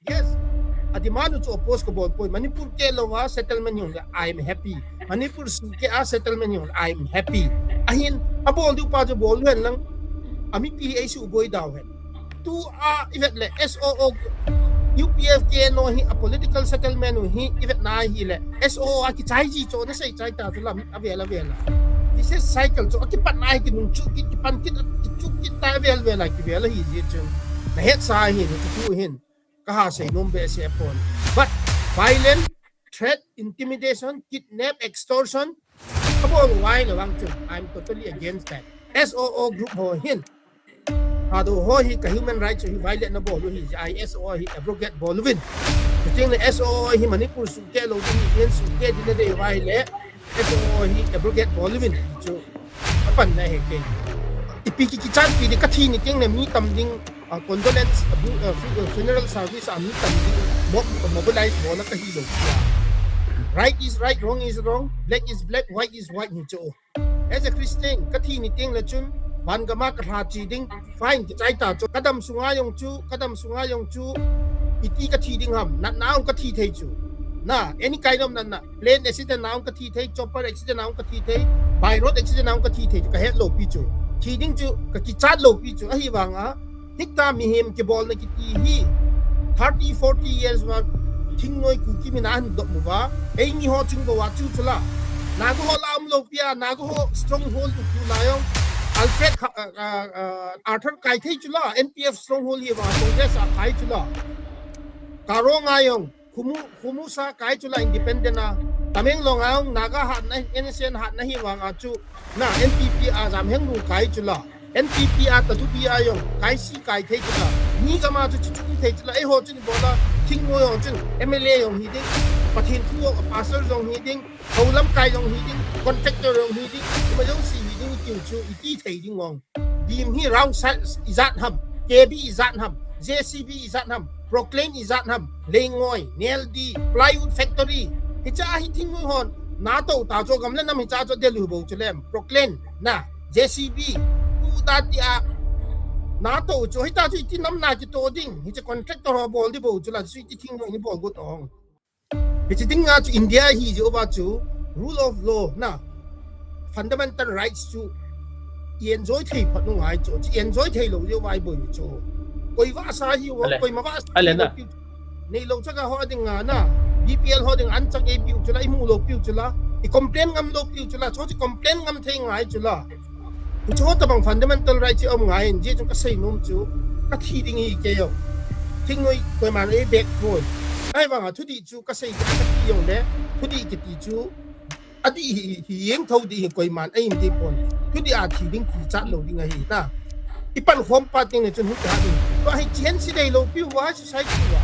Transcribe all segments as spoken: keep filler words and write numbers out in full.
Yes. A demand u chu oppose kabol poi. Manipur keh louva settlement hijongle, I am happy. Manipur sukeh a settlement hijongle, I am happy. Ahin, abol diu pa chu bol hen lang. Amipi hi eisuboi dau hen. Tua ivet le S O O, U P F K N O hi a political settlement u hi ivet na hile S O O a kichai ji chu nasei chai ta chu lam avel avel a. This is cycle chu akipat na hi kinung chu kit kipan kit chu kit ta avel avel a kivel ahi ji chu. Nahetsa hi ni chu hin. Kaha seinom behseh pon. But violent, threat, intimidation, kidnap, extortion, abol uva ahile vang chu, I'm totally against that. S O O group ho hin, Thadou ho hi ka human rights hi violate nabol u hi, I S O O hi abrogate bol uvin. Chutengle S O O hi Manipur sukeh lou ding, Indian sukeh ding nadei uva ahile, S O O hi abrogate bol uvin. Chu apanna ahi kei. Ipi ki kichatpi ding, kathi ni tengle mi tam ding, ah, condolence, ah, bu-, ah, fu-, ah, funeral service a mi tam ding, mo-, mobilize bolna kahi lou. Right is right, wrong is wrong, black is black, white is white hi chu. As a Christian, kathi ni tengle chun, van gam'a kalha che ding, fine, kichai ta chu. Kadam sunga jong chu, kadam sunga jong chu, iti kathi ding ham, natna a jong kathi thei chu. Na, any kind of natna, plane accident a jong kathi thei, chopper accident a jong kathi thei, by road accident a jong kathi thei chu, kahet lou pi chu. Thi ding chu, kakichat lou pi chu, ahivanga, hita mihem kibolna kiti hi, thirty, forty years va, thingnoi Kuki mina ahin dop uva, eini ho chung bou a chu chu la. Naga ho la um lou pi a, Naga ho stronghold u khu la jong, Alfred Kha-, ah, ah, ah, Arthur kai thei chu la, N P F stronghold hi va, Congress a kai chu la. Karong a jong, Khumu, Khumu sa kai chu la independent a. Tamenglong a jong, Naga hatna, N S C N hatna hi vang a chu, na, N P P a Jamhenglung kai chu la. N P P a Tadubi a jong, kai si kai thei chu la. Mi gam'a chu chu chu thei chu la. Eiho chun ibola, thingnoi jong chun, M L A jong hi ding. Pathen thu jong, pastor jong hi ding. Hou lamkai jong hi ding, contractor jong hi ding, ima jong si hi ding, iti u chu, iti thei ding ong. Beam hi round size ijat ham, K B ijat ham, J C B ijat ham, Proclain ijat ham, Leingoi, Neldi, Plywood Factory. Hiche hi thingnoi hon, nato ta chu gam le nam hiche chu Delhi bou chu lem, Proclain, na, J C B, tu ta ti a, nato chu, hita chu iti nam na kito ding, hiche contractor ho bol di bou chu la, chu iti thingnoi ni bol got ong. Hiche dinga chu India hi jeh uva chu rule of law na fundamental rights chu i enjoy thei phat u ngai chu, chu enjoy thei lou jeh uva i boi u chu. Koi vasa hi u, ale, koima vasa ale hi na. Lou piu. Neilou chaga ho dinga na, B P L ho dinga anchang ei piu chu la, i mu lou piu chu la, i complain ngam lou piu chu la, chu chu complain ngam thei ngai chu la. Hiche ho tabang fundamental right chu um ngai in, jeh chun kasei nom chu, kathi ding hi kei jong. Thingnoi koiman ei bek poi. Ahivanga thudih chu kasei chu kathi jongle, thudih kiti chu, adih hi, hi jeng thou dih hi koiman ei um deh pon. Thudih a thi ding kichat lou ding ahi na. I pankhom pa teng le chun hung kha ding. Tua hi change hi dei lou piu va, society va.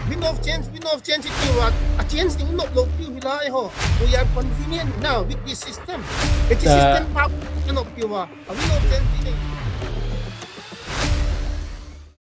Wind of change, wind of change hi tiu va. A change ding nop lou piu hi la eiho. We are convenient now with this system. Hiche system pa nop piu va. A wind of change hi dei.